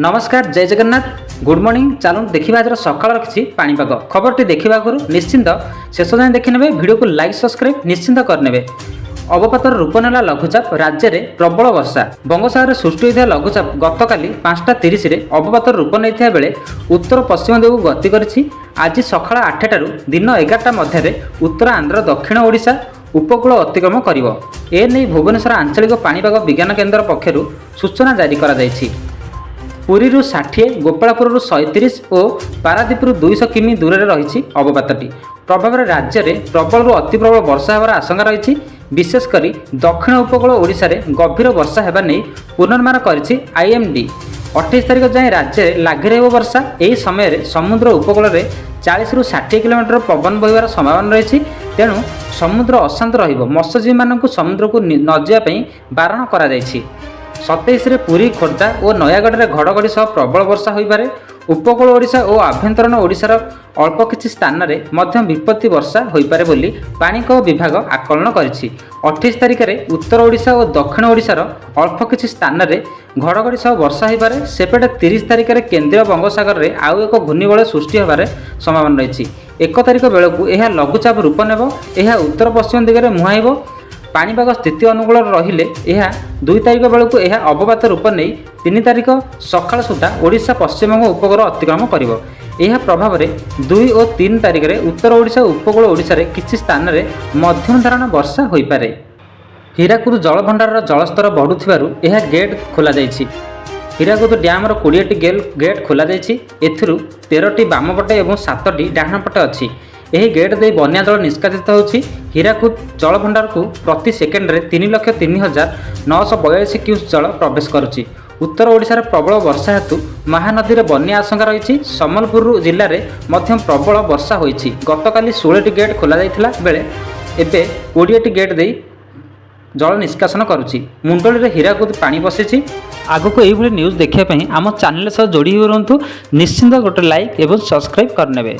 ନମସ୍କାର, ଜୟ Jagannath, good morning. ଚାଲନ୍ତୁ ଦେଖିବା ଆଜିର ସକାଳର କିଛି ପାଣିପାଗ ଖବରଟି। ଦେଖିବା ଆଗରୁ ନିଶ୍ଚିନ୍ତ ଶେଷ ଯାଏଁ ଦେଖିନେବେ, ଭିଡ଼ିଓକୁ ଲାଇକ୍, ସବସ୍କ୍ରାଇବ୍ ନିଶ୍ଚିନ୍ତ କରିନେବେ। ଅବପାତର ରୂପ ନେଲା ଲଘୁଚାପ, ରାଜ୍ୟରେ ପ୍ରବଳ ବର୍ଷା। ବଙ୍ଗୋପସାଗରରେ ସୃଷ୍ଟି ହୋଇଥିବା ଲଘୁଚାପ ଗତକାଲି 5ଟା 30ରେ ଅବପାତର ରୂପ ନେଇଥିବା ବେଳେ ଉତ୍ତର ପଶ୍ଚିମ ଦିଗକୁ ଗତି କରିଛି। ଆଜି ସକାଳ 8ଟାରୁ ଦିନ 11ଟା ମଧ୍ୟରେ ଉତ୍ତର ଆନ୍ଧ୍ର, ଦକ୍ଷିଣ ଓଡ଼ିଶା ଉପକୂଳ ଅତିକ୍ରମ କରିବ। ଏ ନେଇ ଭୁବନେଶ୍ୱର ଆଞ୍ଚଳିକ ପାଣିପାଗ ବିଜ୍ଞାନ କେନ୍ଦ୍ର ପକ୍ଷରୁ ସୂଚନା ଜାରି କରାଯାଇଛି। ପୁରୀରୁ 60, ଗୋପାଳପୁରରୁ 130 ଓ ପାରାଦୀପରୁ 200 କିମି ଦୂରରେ ରହିଛି ଅବପାତଟି। ପ୍ରଭାବରେ ରାଜ୍ୟରେ ପ୍ରବଳରୁ ଅତି ପ୍ରବଳ ବର୍ଷା ହେବାର ଆଶଙ୍କା ରହିଛି। ବିଶେଷ କରି ଦକ୍ଷିଣ ଉପକୂଳ ଓଡ଼ିଶାରେ ଗଭୀର ବର୍ଷା ହେବା ନେଇ ପୂର୍ବାନୁମାନ କରିଛି ଆଇଏମ୍ଡି। 28 ତାରିଖ ଯାଏଁ ରାଜ୍ୟରେ ଲାଗି ରହିବ ବର୍ଷା। ଏହି ସମୟରେ ସମୁଦ୍ର ଉପକୂଳରେ 40ରୁ 60 କିଲୋମିଟର ପବନ ବହିବାର ସମ୍ଭାବନା ରହିଛି। ତେଣୁ ସମୁଦ୍ର ଅଶାନ୍ତ ରହିବ। ମତ୍ସ୍ୟଜୀବୀମାନଙ୍କୁ ସମୁଦ୍ରକୁ ନ ଯିବା ପାଇଁ ବାରଣ କରାଯାଇଛି। 27ରେ ପୁରୀ, ଖୋର୍ଦ୍ଧା ଓ ନୟାଗଡ଼ରେ ଘଡ଼ଘଡ଼ି ସହ ପ୍ରବଳ ବର୍ଷା ହୋଇପାରେ। ଉପକୂଳ ଓଡ଼ିଶା ଓ ଆଭ୍ୟନ୍ତରୀଣ ଓଡ଼ିଶାର ଅଳ୍ପ କିଛି ସ୍ଥାନରେ ମଧ୍ୟ ବିପତ୍ତି ବର୍ଷା ହୋଇପାରେ ବୋଲି ପାଣିପାଗ ବିଭାଗ ଆକଳନ କରିଛି। 28 ତାରିଖରେ ଉତ୍ତର ଓଡ଼ିଶା ଓ ଦକ୍ଷିଣ ଓଡ଼ିଶାର ଅଳ୍ପ କିଛି ସ୍ଥାନରେ ଘଡ଼ଘଡ଼ି ସହ ବର୍ଷା ହୋଇପାରେ। ସେପଟେ 30 ତାରିଖରେ କେନ୍ଦ୍ରୀୟ ବଙ୍ଗୋପସାଗରରେ ଆଉ ଏକ ଘୂର୍ଣ୍ଣିବଳୟ ସୃଷ୍ଟି ହେବାର ସମ୍ଭାବନା ରହିଛି। 1 ତାରିଖ ବେଳକୁ ଏହା ଲଘୁଚାପ ରୂପ ନେବ। ଏହା ଉତ୍ତର ପଶ୍ଚିମ ଦିଗରେ ମୁହାଁଇବ। ପାଣିପାଗ ସ୍ଥିତି ଅନୁକୂଳ ରହିଲେ ଏହା 2 ତାରିଖ ବେଳକୁ ଏହା ଅବପାତ ରୂପ ନେଇ 3 ତାରିଖ ସକାଳ ସୁଦ୍ଧା ଓଡ଼ିଶା, ପଶ୍ଚିମବଙ୍ଗ ଉପକୂଳ ଅତିକ୍ରମ କରିବ। ଏହା ପ୍ରଭାବରେ 2 ଓ 3 ତାରିଖରେ ଉତ୍ତର ଓଡ଼ିଶା, ଉପକୂଳ ଓଡ଼ିଶାରେ କିଛି ସ୍ଥାନରେ ମଧ୍ୟମ ଧରଣ ବର୍ଷା ହୋଇପାରେ। ହୀରାକୁଦ ଜଳଭଣ୍ଡାରର ଜଳସ୍ତର ବଢ଼ୁଥିବାରୁ ଏହା ଗେଟ୍ ଖୋଲାଯାଇଛି। ହୀରାକୁଦ ଡ୍ୟାମର 20ଟି ଗେଟ୍ ଖୋଲାଯାଇଛି। ଏଥିରୁ 13ଟି ବାମ ପଟେ ଏବଂ 7ଟି ଡାହାଣ ପଟେ ଅଛି। ଏହି ଗେଟ୍ ଦେଇ ବନ୍ୟା ଜଳ ନିଷ୍କାସିତ ହେଉଛି। ହୀରାକୁଦ ଜଳଭଣ୍ଡାରକୁ ପ୍ରତି ସେକେଣ୍ଡରେ 3,03,942 କ୍ୟୁସେକ୍ ଜଳ ପ୍ରବେଶ କରୁଛି। ଉତ୍ତର ଓଡ଼ିଶାରେ ପ୍ରବଳ ବର୍ଷା ହେତୁ ମହାନଦୀରେ ବନ୍ୟା ଆଶଙ୍କା ରହିଛି। ସମ୍ବଲପୁର ଜିଲ୍ଲାରେ ମଧ୍ୟ ପ୍ରବଳ ବର୍ଷା ହୋଇଛି। ଗତକାଲି 16ଟି ଗେଟ୍ ଖୋଲାଯାଇଥିଲା ବେଳେ ଏବେ 20ଟି ଗେଟ୍ ଦେଇ ଜଳ ନିଷ୍କାସନ କରୁଛି। ମୁଣ୍ଡଳିରେ ହୀରାକୁଦ ପାଣି ବସିଛି। ଆଗକୁ ଏଇଭଳି ନ୍ୟୁଜ୍ ଦେଖିବା ପାଇଁ ଆମ ଚ୍ୟାନେଲ୍ ସହ ଯୋଡ଼ି ହୋଇ ରୁହନ୍ତୁ। ନିଶ୍ଚିନ୍ତ ଗୋଟେ ଲାଇକ୍ ଏବଂ ସବସ୍କ୍ରାଇବ୍ କରିନେବେ।